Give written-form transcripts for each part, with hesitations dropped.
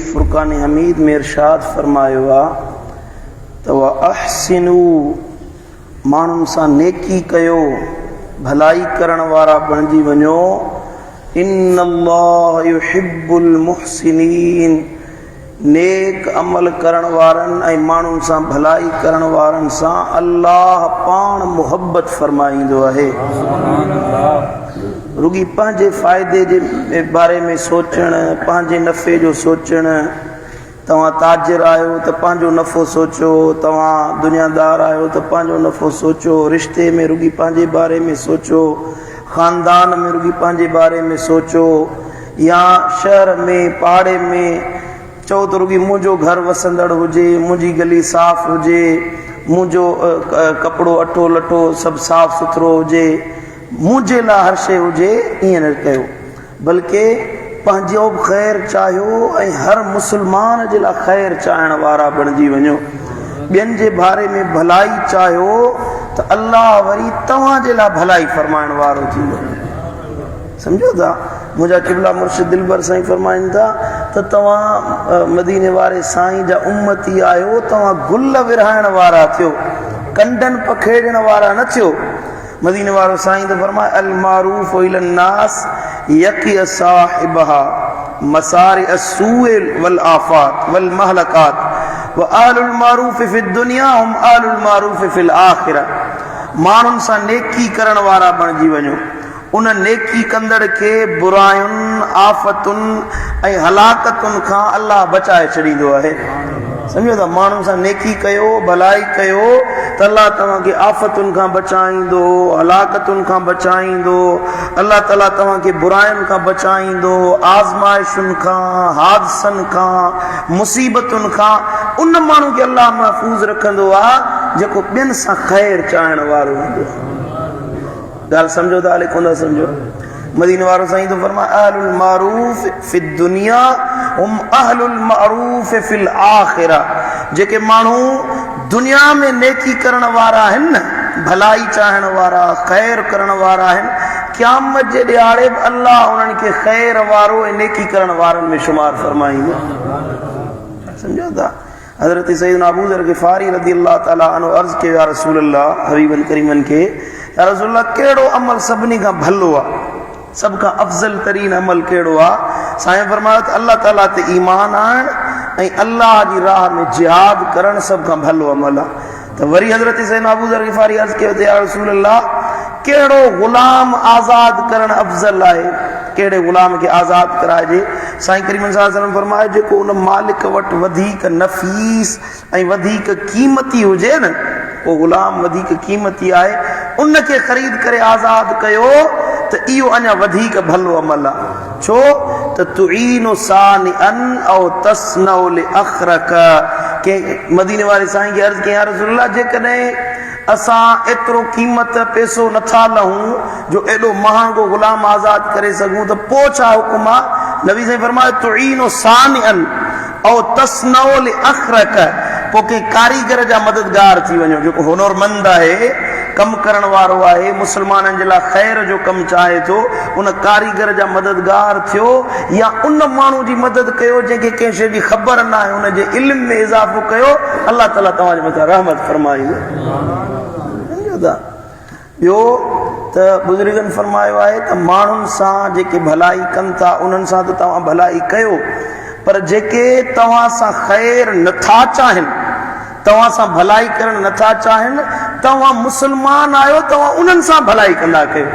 فرقان حميد ۾ ارشاد فرمايو آ ته واحسنوا ماڻهن سان نيڪي ڪيو، ڀلائي ڪرڻ وارا بڻجي وڃو، ان الله يحب المحسنين نيڪ عمل ڪرڻ وارن ۽ ماڻهن سان ڀلائي ڪرڻ وارن سان الله پاڻ محبت فرمائيندو آهي. رڳي پنهنجي فائدي جي باري ۾ سوچڻ، پنهنجي نفعي جو سوچڻ، توهان تاجر آهيو ته پنهنجو نفعو سوچو، توهان دنيادار آهيو ته پنهنجو نفعو سوچو، رشتي ۾ رڳي پنهنجي باري ۾ سوچو، خاندان ۾ رڳي پنهنجي باري ۾ سوچو يا شهر ۾ پاڙي ۾ چئو ته رڳي منهنجو گهر وسندڙ هجي، منهنجي گلي صاف هجي، منهنجو ڪپڙو اٺو لٺو سڀ صاف سٿرو هجي. منهنجي لاء هر شيء هجي ائين نه ڪيو بلڪه پنهنجو به خير چاهيو ۽ هر مسلمان جي لاء خير چاهڻ وارا بڻجي وڃو ٻين جي باري ۾ ڀلائي چاهيو ته الله وري توهان جي لاء ڀلائي فرمائڻ وارو ٿيندو سمجھو ٿا منهنجا قبلا مرشد دلبر سائين فرمائن ٿا ته توهان مديني واري سائين جا امتي آهيو توهان گل ورهائڻ وارا ٿيو ڪنڊن پکيڙڻ وارا نه ٿيو مديني وارو سائين ٿو فرمائي المعروف الي الناس يقي صاحبها مصارع السوء والآفات والمهلڪات واهل المعروف في الدنيا هم اهل المعروف في الاخره ماڻهن سان نيڪي ڪرڻ وارا بڻجي وڃو ان نيڪي ڪندڙ کي براين آفتن ۽ هلاڪتن کان الله بچائي ڇڏيندو آهي سمجهو ٿا ماڻهن سان نيڪي ڪيو ڀلائي ڪيو ته الله توهان کي آفتن کان بچائيندو هلاڪتن کان بچائيندو الله تعالي توهان کي براين کان بچائيندو آزمائشن کان حادثن کان مصيبتن کان ان ماڻهو کي الله محفوظ رکندو آ جيڪو ٻين سان خير چاهڻ وارو هوندو آ ڳالهه سمجهو ٿا الائي ڪونه ٿا سمجهو مديني وارو سائين ٿو فرمائي اهل المعروف في الدنيا هم اهل المعروف في الاخره جيڪي ماڻهو دنيا ۾ نيڪي ڪرڻ وارا آهن نه ڀلائي چاهڻ وارا خير ڪرڻ وارا آهن قيامت جي ڏهاڙي به الله انهن کي خير وارو ۽ نيڪي ڪرڻ وارن ۾ شمار فرمائيندو سمجھو ٿا حضرت سيدنا ابو ذر غفاري رضي الله تعالٰي عنه عرض ڪيو يا رسول الله حبيبن ڪريمن کي يا رسول الله ڪهڙو عمل سڀني کان ڀلو آ سڀ کان افضل ترين عمل ڪهڙو آ سائين فرمايو ته الله تعالٰي تي ايمان آڻڻ ۽ الله جي راهه ۾ جهاد ڪرڻ سڀ کان ڀلو عمل آ ته وري حضرت سيدنا ابو ذر غفاري عرض ڪيو ته يا رسول الله ڪهڙو غلام آزاد ڪرڻ افضل آهي ڪهڙي غلام کي آزاد ڪرائجي سائين ڪريم صلي الله عليه وسلم فرمايو جيڪو ان مالڪ وٽ وڌيڪ نفيس ۽ وڌيڪ قيمتي هجي نه اهو غلام وڌيڪ قيمتي آهي ان کي خريد ڪري آزاد ڪيو ته اهو اڃا وڌيڪ ڀلو عمل آهي ڇو ته تعين صانعا او تصنع لاخرک ڪنهن مديني واري سائين کي عرض ڪيائين يا رسول الله جيڪڏهن اسان ايترو قيمت پيسو نٿا لهون جو ايڏو مهانگو غلام آزاد ڪري سگهون ته پوء ڇا حڪم آ؟ نبي سائين فرمايو تعين صانعا او تصنع لاخرک پوء ڪنهن ڪاريگر جا مددگار ٿي وڃو جيڪو هنرمند آهي ڪم ڪرڻ وارو آهي مسلمانن جي لاء خير جو ڪم چاهي ٿو ان ڪاريگر جا مددگار ٿيو يا ان ماڻهو جي مدد ڪيو جنهن کي ڪنهن شيء جي خبر ناهي ان جي علم ۾ اضافو ڪيو الله تعالي توهان جي مٿان رحمت فرمائيندو سمجهو ٿا ٻيو ته بزرگن فرمايو آهي ته ماڻهن سان جيڪي ڀلائي ڪن ٿا انهن سان ته توهان ڀلائي ڪيو پر جيڪي توهان سان خير نٿا چاهين توهان سان ڀلائي ڪرڻ نٿا چاهين، توهان مسلمان آهيو، توهان انهن سان ڀلائي ڪندا ڪيو.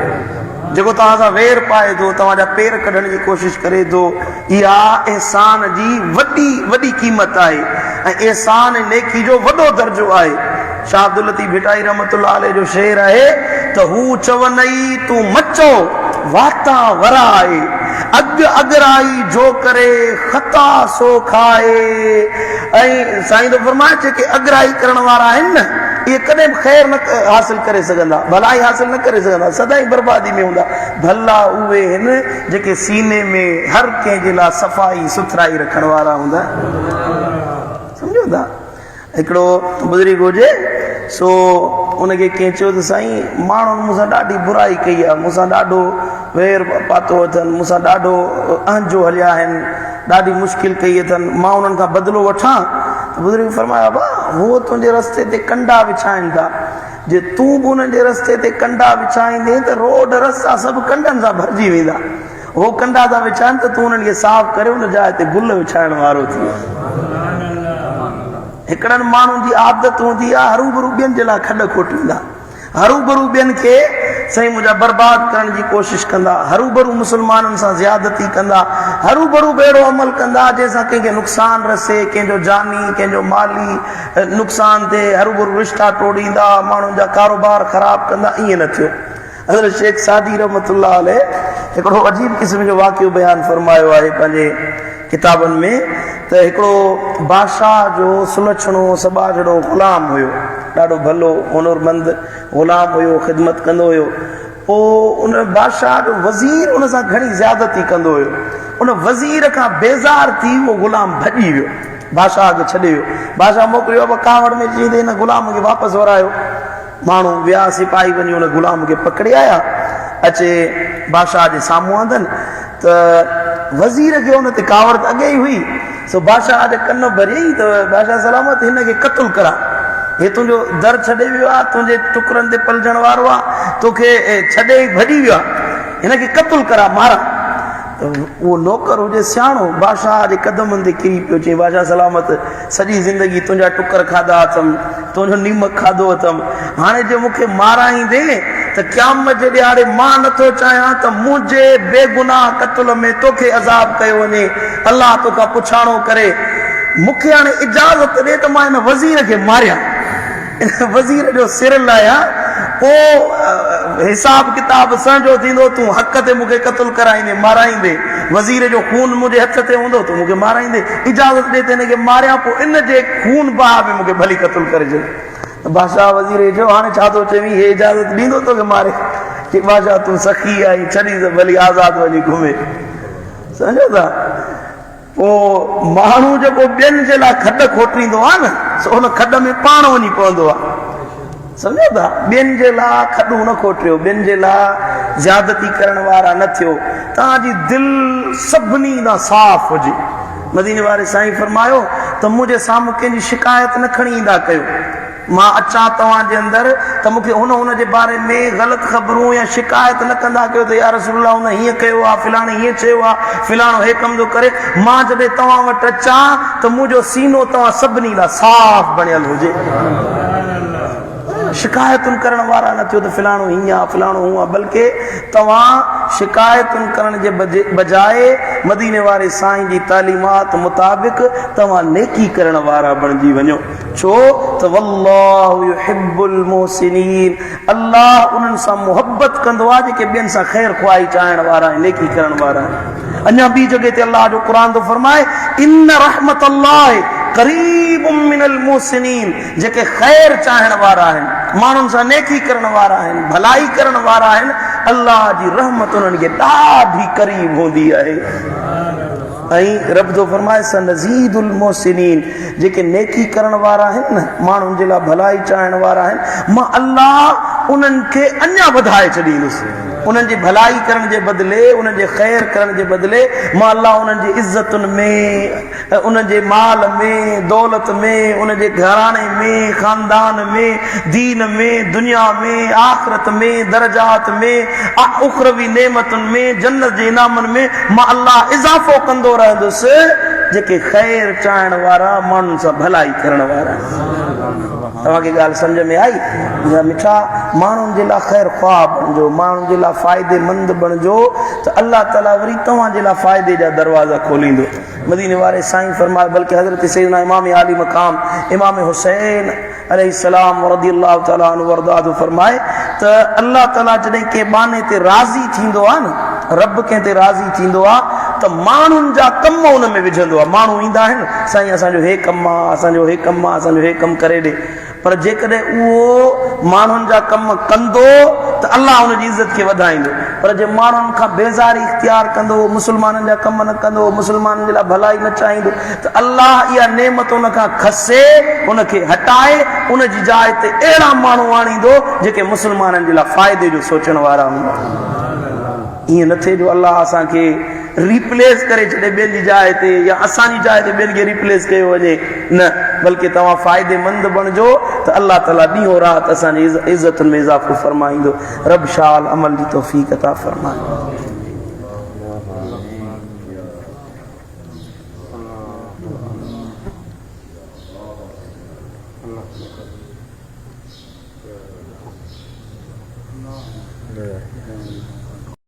جيڪو توهان سان وير پائي ٿو، توهان جا پير ڪڍڻ جي ڪوشش ڪري ٿو، اها احسان جي وڏي وڏي قيمت آهي ۽ احسان ۽ نيڪي جو وڏو درجو آهي. شاهه عبداللطيف ڀٽائي رحمة الله عليه جو شعر آهي ته هو چونئي تون مه چئو، واتان ورائي، اڳ اڳرائي جو ڪري، خطا سو کائي. ۽ سائين ٿو فرمائي جيڪي اڳرائي ڪرڻ وارا آهن نه اهي ڪڏهن به خير نه حاصل ڪري سگهندا ڀلائي حاصل نه ڪري سگهندا سدائين بربادي ۾ هوندا ڀلا اهي آهن جيڪي سيني ۾ هر ڪنهن جي لاء صفائي سٿرائي رکڻ وارا هوندا سمجھو ٿا هڪڙو بزرگ هجي سو ان کي ڪنهن چيو ته سائين ماڻهن مون سان ڏاڍي برائي ڪئي آهي مون سان ڏاڍو وير پاتو اٿن مون سان ڏاڍو اهنجو هليا آهن ڏاڍي مشڪل ڪئي اٿن، مان انهن کان بدلو وٺان؟ ته بزرگ فرمايو، ابا، هو تنهنجي رستي تي ڪنڊا وڇائين ٿا، جي تون به انهن جي رستي تي ڪنڊا وڇائيندين ته روڊ رستا سڀ ڪنڊن سان ڀرجي ويندا. هو ڪنڊا ٿا وڇائن ته تون انهن کي صاف ڪري ان جاء تي گل وڇائڻ وارو ٿي وڃ. هڪڙن ماڻهن جي عادت هوندي آهي هروڀرو ٻين جي لاء کڏ کوٽيندا. هروڀرو ٻين کي سائين منهنجا برباد ڪرڻ جي ڪوشش ڪندا، هروڀرو مسلمانن سان زيادتي ڪندا، هروڀرو به اهڙو عمل ڪندا جنهن سان ڪنهن کي نقصان رسي، ڪنهن جو جاني، ڪنهن جو مالي نقصان ٿئي، هروڀرو رشتا ٽوڙيندا، ماڻهن جا ڪاروبار خراب ڪندا، ائين نه ٿيو. حضرت شيخ سعدي رحمة الله عليه هڪڙو عجيب قسم جو واقعو بيان فرمايو آهي پنهنجي ڪتابن ۾ ته هڪڙو بادشاهه جو سلڇڻو سٻاجهڙو غلام هيو، ڏاڍو ڀلو هنرمند غلام هيو، خدمت ڪندو هيو. پوء ان بادشاهه جو وزير ان سان گهڻي زيادتي ڪندو هيو. ان وزير کان بيزار ٿي اهو غلام ڀڄي ويو، بادشاهه کي ڇڏي ويو. بادشاهه موڪليو ابا ڪاوڙ ۾ چيائين ته هن غلام کي واپس ورايو. ماڻهو ويا، سپاهي وڃي ان غلام کي پڪڙي آيا، اچي بادشاهه جي سامهون آندن ته وزير کي ان تي ڪاوڙ ته اڳي ئي هئي، سو بادشاهه جي ڪن ڀريائين ته بادشاهه سلامت هن کي قتل ڪراء، هي تنهنجو در ڇڏي ويو آهي، تنهنجي ٽڪرن تي پلجڻ وارو آهي، توکي ڇڏي ڀڄي ويو آهي، هن کي قتل ڪراء، ماراء. ته اهو نوڪر هجي سياڻو، بادشاهه جي قدمن تي ڪري پيو، چيائين بادشاهه سلامت سڄي زندگي تنهنجا ٽڪر کاڌا اٿم، تنهنجو نيمڪ کاڌو اٿم، هاڻي جي مون کي مارائيندين ته قيامت جي ڏهاڙي مان نٿو چاهيان ته منهنجي بيگناهه قتل ۾ توکي عذاب ڪيو وڃي، الله توکان پڇاڻو ڪري، مون کي هاڻي اجازت ڏي ته مان هن وزير کي ماريان. ان وزير جو سر لاهيان، پوء حساب ڪتاب سهنجو ٿيندو، تون حق تي مون کي قتل ڪرائيندين، مارائيندين، وزير جو خون منهنجي هٿ تي هوندو، تون مون کي مارائيندين، اجازت ڏي ته هن کي ماريان، پوء ان جي خون بها ۾ مون کي ڀلي قتل ڪري ڇڏ. بادشاهه وزير کي چيو، هاڻي ڇا ٿو چوين، هي اجازت ڏيندو توکي ماري؟ چي بادشاهه تون سخي آهين، ڇڏيس ته ڀلي آزاد وڃي گهمي. سمجهو ٿا؟ پوء ماڻهو جيڪو ٻين جي لاء کڏ کوٽيندو آهي نه، سو ان کڏ ۾ پاڻ وڃي پوندو آهي. سمجهو ٿا؟ ٻين جي لاء کڏون نه کوٽيو، ٻين جي لاء زيادتي ڪرڻ وارا نه ٿيو. توهان جي دل سڀني کان صاف هجي. مديني واري سائين فرمايو ته منهنجي سامهون ڪنهن جي شڪايت نه کڻي ايندا ڪيو. مان اچان توهان جي اندر ته مون کي هن هن جي باري ۾ غلط خبرون يا شڪايت نه ڪندا ڪيو ته يا رسول الله هن هيئن ڪيو آهي، فلاڻي هيئن چيو آهي، فلاڻو هي ڪم ٿو ڪري. مان جڏهن توهان وٽ اچان ته منهنجو سينو توهان سڀني لاء صاف بڻيل هجي. شڪايتن ڪرڻ وارا نه ٿيو ته فلاڻو هيئن آهي، فلاڻو هونئن آهي، بلڪه توهان شڪايتن ڪرڻ جي بجاء مديني واري سائين جي تعليمات مطابق توهان نيڪي ڪرڻ وارا بڻجي وڃو. ڇو ته والله يحب المحسنين الله انهن سان محبت ڪندو آهي جيڪي ٻين سان خير خواهي چاهڻ وارا ۽ نيڪي ڪرڻ وارا آهن. اڃا ٻي جڳهه تي الله جو قرآن ٿو فرمائي ان رحمت الله قريب من المحسنين جيڪي خير چاهڻ وارا آهن، ماڻهن سان نيڪي ڪرڻ وارا آهن، ڀلائي ڪرڻ وارا آهن، الله جي رحمت انهن کي ڏاڍي قريب هوندي آهي. ۽ رب ٿو فرمائي سنزيد المحسنين جيڪي نيڪي ڪرڻ وارا آهن نه، ماڻهن جي لاء ڀلائي چاهڻ وارا آهن، مان الله انهن کي اڃا وڌائي ڇڏيندس. انهن جي ڀلائي ڪرڻ جي بدلي، انهن جي خير ڪرڻ جي بدلي مان الله انهن جي عزتن ۾، انهن جي مال ۾، دولت ۾، انهن جي گهراڻي ۾، خاندان ۾، دين ۾، دنيا ۾، آخرت ۾، درجات ۾، اخروي نعمتن ۾، جنت جي انعامن ۾ مان الله اضافو ڪندو رهندس، جيڪي خير چاهڻ وارا، ماڻهن سان ڀلائي ڪرڻ وارا. توهان کي ڳالهه سمجهه ۾ آئي؟ منهنجا مٺا، ماڻهن جي لاء خير خواهه بڻجو، ماڻهن جي لاء فائديمند بڻجو ته الله تعاليٰ وري توهان جي لاء فائدي جا دروازا کوليندو. مديني واري سائين فرمايو، بلڪه حضرت سيدنا امام عالي مقام امام حسين عليه السلام رضي الله تعالٰي عنه وارضاه ٿو فرمائي ته الله تعالٰي جڏهن ڪنهن ٻانهي تي راضي ٿيندو آهي نه، رب ڪنهن تي راضي ٿيندو آهي ته ماڻهن جا ڪم ان ۾ وجهندو آهي. ماڻهو ايندا آهن، سائين اسان جو هي ڪم آهي، اسان جو هي ڪم آهي، اسان جو هي ڪم ڪري ڏي. پر جيڪڏهن اهو ماڻهن جا ڪم ڪندو ته الله ان جي عزت کي وڌائيندو، پر جي ماڻهن کان بيزاري اختيار ڪندو، مسلمانن جا ڪم نه ڪندو، مسلمانن جي لاء ڀلائي نه چاهيندو ته الله اها نعمت ان کان کسي، ان کي هٽائي، ان جي جاء تي اهڙا ماڻهو آڻيندو جيڪي مسلمانن جي لاء فائدي جو سوچڻ وارا هوندا. ائين نه ٿئي جو الله اسان کي ريپليس ڪري ڇڏي ٻين جي جاء تي يا اسان جي جاء تي ٻين کي ريپليس ڪيو وڃي نه بلڪه توهان فائدي مند بڻجو ته الله تعالي ڏينهون رات اسان جي عزتن ۾ اضافو فرمائيندو. رب شال عمل جي توفيق عطا فرمائي.